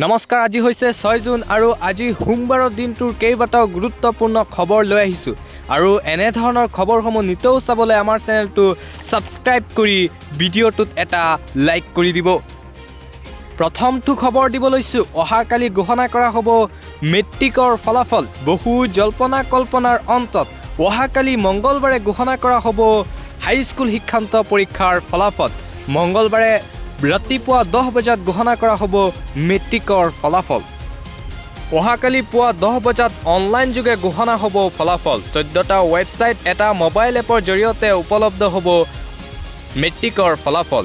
নমস্কাৰ, আজি হৈছে 6 জুন আৰু আজি সোমবাৰৰ দিনটোৰ কেইবাটাও গুৰুত্বপূৰ্ণ খবৰ লৈ আহিছোঁ। আৰু এনেধৰণৰ খবৰসমূহ নিতৌ চাবলৈ আমাৰ চেনেলটো ছাবস্ক্ৰাইব কৰি ভিডিঅ'টোত এটা লাইক কৰি দিব। প্ৰথমটো খবৰ দিব লৈছোঁ, অহাকালি ঘোষণা কৰা হ'ব মেট্ৰিকৰ ফলাফল। বহু জল্পনা কল্পনাৰ অন্তত অহাকালি মংগলবাৰে ঘোষণা কৰা হ'ব হাইস্কুল শিক্ষান্ত পৰীক্ষাৰ ফলাফল। মংগলবাৰে ৰাতিপুৱা 10 বজাত ঘোষণা কৰা হ'ব মেট্ৰিকৰ ফলাফল। অহাকালি পুৱা 10 বজাত অনলাইন যোগে ঘোষণা হ'ব ফলাফল। 14টা ৱেবছাইট, এটা মোবাইল এপৰ জৰিয়তে উপলব্ধ হ'ব মেট্ৰিকৰ ফলাফল।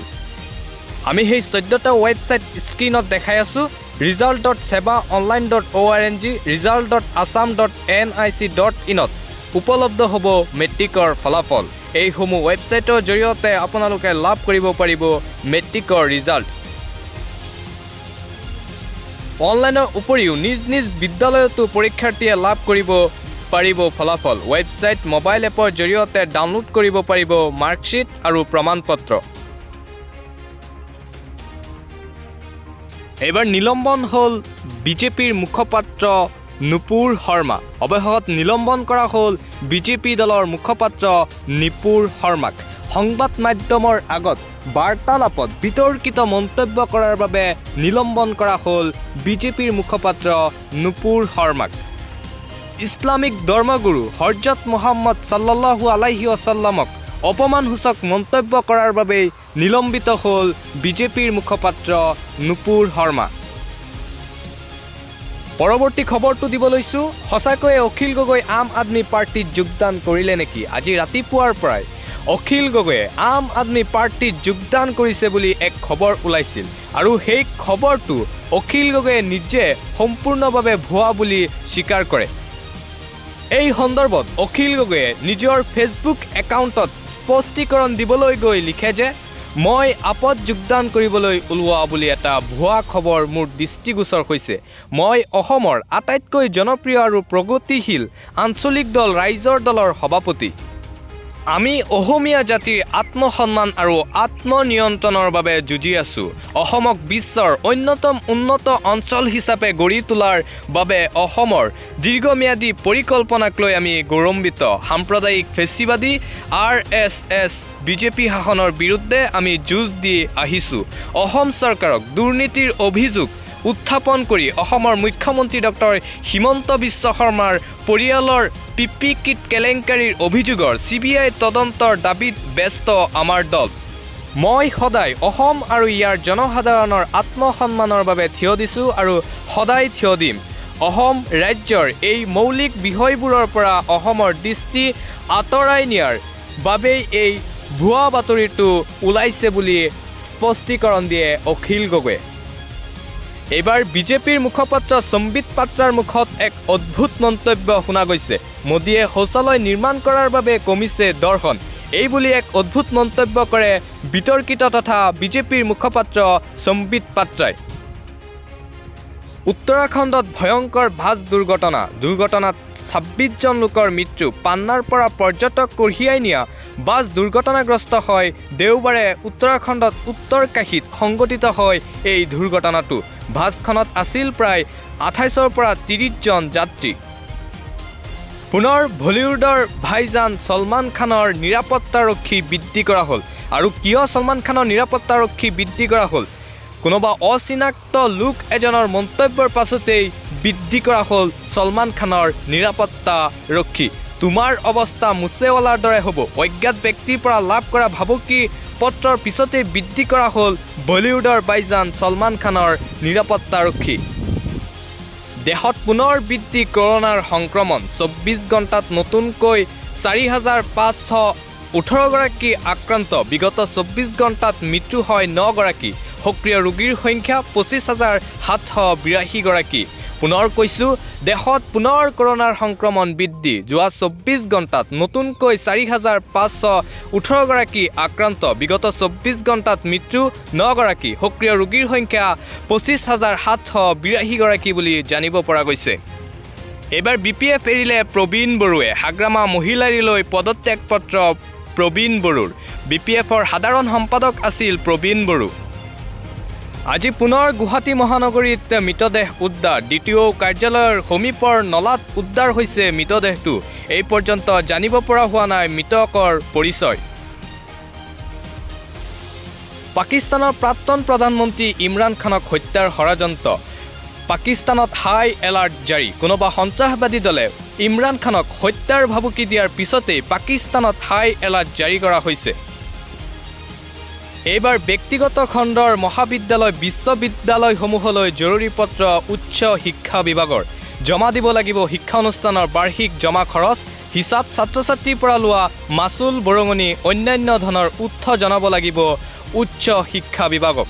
আমি সেই 14টা ৱেবছাইট স্ক্ৰীণত দেখাই আছোঁ। result.sebaonline.org, result.assam.nic.inত উপলব্ধ হ'ব মেট্ৰিকৰ ফলাফল। এইসমূহ ৱেবছাইটৰ জৰিয়তে আপোনালোকে লাভ কৰিব পাৰিব মেট্ৰিকৰ ৰিজাল্ট। অনলাইনৰ উপৰিও নিজ নিজ বিদ্যালয়তো পৰীক্ষাৰ্থীয়ে লাভ কৰিব পাৰিব ফলাফল। ৱেবছাইট, মোবাইল এপৰ জৰিয়তে ডাউনলোড কৰিব পাৰিব মাৰ্কশ্বিট আৰু প্ৰমাণপত্ৰ। এইবাৰ নিলম্বন হ'ল বিজেপিৰ মুখপাত্ৰ নুপুৰ শৰ্মা। অৱশেষত নিলম্বন কৰা হ'ল বিজেপি দলৰ মুখপাত্ৰ নুপুৰ শৰ্মাক। সংবাদ মাধ্যমৰ আগত বাৰ্তালাপত বিতৰ্কিত মন্তব্য কৰাৰ বাবে নিলম্বন কৰা হ'ল বিজেপিৰ মুখপাত্ৰ নুপুৰ শৰ্মাক। ইছলামিক ধৰ্মগুৰু হজৰত মোহাম্মদ চাল্লাল্লাহু আলাইহি ৱাছাল্লামক অপমানসূচক মন্তব্য কৰাৰ বাবেই নিলম্বিত হ'ল বিজেপিৰ মুখপাত্ৰ নুপুৰ শৰ্মা। পৰৱৰ্তী খবৰটো দিব লৈছোঁ, সঁচাকৈয়ে অখিল গগৈ আম আদমি পাৰ্টীত যোগদান কৰিলে নেকি? আজি ৰাতিপুৱাৰ পৰাই অখিল গগৈয়ে আম আদমি পাৰ্টীত যোগদান কৰিছে বুলি এক খবৰ ওলাইছিল আৰু সেই খবৰটো অখিল গগৈয়ে নিজে সম্পূৰ্ণভাৱে ভুৱা বুলি স্বীকাৰ কৰে। এই সন্দৰ্ভত অখিল গগৈয়ে নিজৰ ফেচবুক একাউণ্টত স্পষ্টীকৰণ দিবলৈ গৈ লিখে যে মই আপত যোগদান কৰিবলৈ ওলোৱা বুলি এটা ভুৱা খবৰ মোৰ দৃষ্টিগোচৰ হৈছে। মই অসমৰ আটাইতকৈ জনপ্ৰিয় আৰু প্ৰগতিশীল আঞ্চলিক দল ৰাইজৰ দলৰ সভাপতি। আমি অসমীয়া জাতিৰ আত্মসন্মান আৰু আত্মনিয়ন্ত্ৰণৰ বাবে যুঁজি আছোঁ। অসমক বিশ্বৰ অন্যতম উন্নত অঞ্চল হিচাপে গঢ়ি তোলাৰ বাবে অসমৰ দীৰ্ঘম্যাদী পৰিকল্পনাক লৈ আমি গৌৰৱান্বিত। সাম্প্ৰদায়িক ফেচিবাদী আৰএছএছ বিজেপি শাসনৰ বিৰুদ্ধে আমি যুঁজ দি আহিছোঁ। অসম চৰকাৰক দুৰ্নীতিৰ অভিযোগ উত্থাপন কৰি অসমৰ মুখ্যমন্ত্ৰী ডক্টৰ হিমন্ত বিশ্ব শৰ্মাৰ পৰিয়ালৰ পিপি কিট কেলেংকাৰীৰ অভিযোগৰ চিবিআই তদন্তৰ দাবীত ব্যস্ত আমাৰ দল। মই সদায় অসম আৰু ইয়াৰ জনসাধাৰণৰ আত্মসন্মানৰ বাবে থিয় দিছোঁ আৰু সদায় থিয় দিম। অসম ৰাজ্যৰ এই মৌলিক বিষয়বোৰৰ পৰা অসমৰ দৃষ্টি আঁতৰাই নিয়াৰ বাবেই এই ভুৱা বাতৰিটো ওলাইছে বুলি স্পষ্টীকৰণ দিয়ে অখিল গগৈয়ে। এইবাৰ বিজেপিৰ মুখপাত্ৰ সম্বিত পাত্ৰাৰ মুখত এক অদ্ভুত মন্তব্য শুনা গৈছে। মোদীয়ে শৌচালয় নিৰ্মাণ কৰাৰ বাবে কমিছে ধৰ্ষণ, এই বুলি এক অদ্ভুত মন্তব্য কৰে বিতৰ্কিত তথা বিজেপিৰ মুখপাত্ৰ সম্বিত পাত্ৰাই। উত্তৰাখণ্ডত ভয়ংকৰ বাছ দুৰ্ঘটনা। দুৰ্ঘটনাত 26জন লোকৰ মৃত্যু। পান্নাৰ পৰা পৰ্যটক কঢ়িয়াই নিয়া বাছ দুৰ্ঘটনাগ্ৰস্ত হয়। দেওবাৰে উত্তৰাখণ্ডত উত্তৰ কাশীত সংঘটিত হয় এই দুৰ্ঘটনাটো। বাছখনত আছিল প্ৰায় 28ৰ পৰা 30জন যাত্ৰী। পুনৰ বলিউডৰ ভাইজান ছলমান খানৰ নিৰাপত্তাৰক্ষী বৃদ্ধি কৰা হ'ল। আৰু কিয় ছলমান খানৰ নিৰাপত্তাৰক্ষী বৃদ্ধি কৰা হ'ল? কোনোবা অচিনাক্ত লোক এজনৰ মন্তব্যৰ পাছতেই বৃদ্ধি কৰা হ'ল ছলমান খানৰ নিৰাপত্তাৰক্ষী। তোমাৰ অৱস্থা মুছেৱালাৰ দৰে হ'ব, অজ্ঞাত ব্যক্তিৰ পৰা লাভ কৰা ভাবুকি পত্ৰৰ পিছতেই বৃদ্ধি কৰা হ'ল বলিউডৰ ভাইজান ছলমান খানৰ নিৰাপত্তাৰক্ষী। দেশত পুনৰ বৃদ্ধি কৰোণাৰ সংক্ৰমণ। 24 ঘণ্টাত নতুনকৈ 4518গৰাকী আক্ৰান্ত। বিগত 24 ঘণ্টাত মৃত্যু হয় নগৰাকী। সক্ৰিয় ৰোগীৰ সংখ্যা 25,782গৰাকী। পুনৰ কৈছোঁ, দেশত পুনৰ কৰোণাৰ সংক্ৰমণ বৃদ্ধি। যোৱা 24 ঘণ্টাত নতুনকৈ 4518গৰাকী আক্ৰান্ত। বিগত 24 ঘণ্টাত মৃত্যু নগৰাকী। সক্ৰিয় ৰোগীৰ সংখ্যা 25,782গৰাকী বুলি জানিব পৰা গৈছে। এইবাৰ বিপিএফ এৰিলে প্ৰবীণ বড়োৱে। হাগ্ৰামা মহিলাৰীলৈ পদত্যাগ পত্ৰ প্ৰবীণ বড়োৰ। বিপিএফৰ সাধাৰণ সম্পাদক আছিল প্ৰবীণ বড়ো। আজি পুনৰ গুৱাহাটী মহানগৰীত মৃতদেহ উদ্ধাৰ। দ্বিতীয় কাৰ্যালয়ৰ সমীপৰ নলাত উদ্ধাৰ হৈছে মৃতদেহটো। এই পৰ্যন্ত জানিব পৰা হোৱা নাই মৃতকৰ পৰিচয়। পাকিস্তানৰ প্ৰাক্তন প্ৰধানমন্ত্ৰী ইমৰান খানক হত্যাৰ ষড়যন্ত্ৰ। পাকিস্তানত হাই এলাৰ্ট জাৰি। কোনোবা সন্ত্ৰাসবাদী দলে ইমৰান খানক হত্যাৰ ভাবুকি দিয়াৰ পিছতেই পাকিস্তানত হাই এলাৰ্ট জাৰি কৰা হৈছে। এইবাৰ ব্যক্তিগত খণ্ডৰ মহাবিদ্যালয়, বিশ্ববিদ্যালয়সমূহলৈ জৰুৰী পত্ৰ উচ্চ শিক্ষা বিভাগৰ। জমা দিব লাগিব শিক্ষানুষ্ঠানৰ বাৰ্ষিক জমা খৰচ হিচাপ। ছাত্ৰ ছাত্ৰীৰ পৰা লোৱা মাচুল, বৰঙণি, অন্যান্য ধনৰ উৎস জনাব লাগিব উচ্চ শিক্ষা বিভাগক।